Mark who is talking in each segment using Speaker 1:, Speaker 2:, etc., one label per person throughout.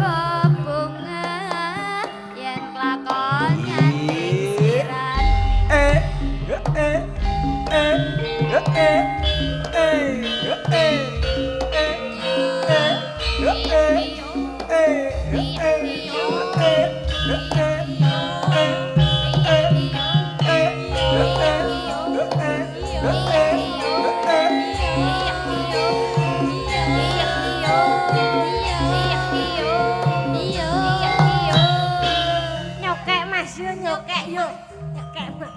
Speaker 1: Bebungah yen klakon nyanding siran.
Speaker 2: Eh eh eh eh eh eh eh eh eh eh eh eh eh
Speaker 3: Nyokek Mas yo, nyokek yo. Nyokek Mas.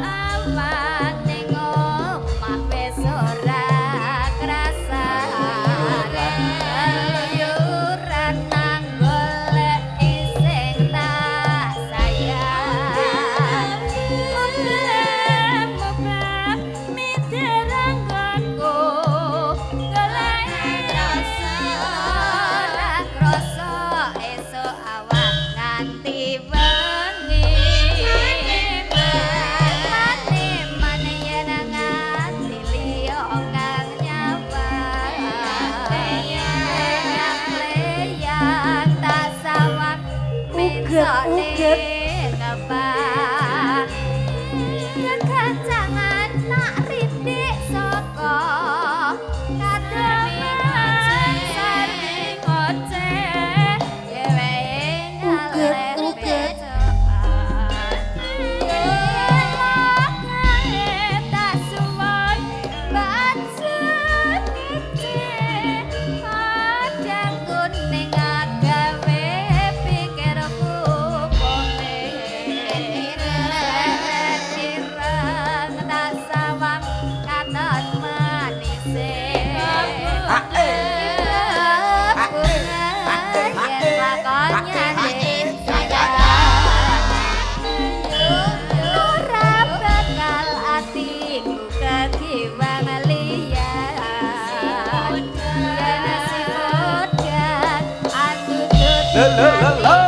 Speaker 1: Awan ning omah wis ora krasa, keluyuran nang golek sing tak sayang. Mubah miteranggonku golek rasa ora krasa esuk awan nganti wengi. Mane yen nganti liya kang nyawang, leyang tak sawang.
Speaker 3: Uget, uget.
Speaker 1: Ngebak kekancangan tak rindik saka kadoman dheweke.
Speaker 3: Uget, uget. Ora bakal atiku kegiwang liyan. Yen si modal aku
Speaker 2: Lho lho lho lho.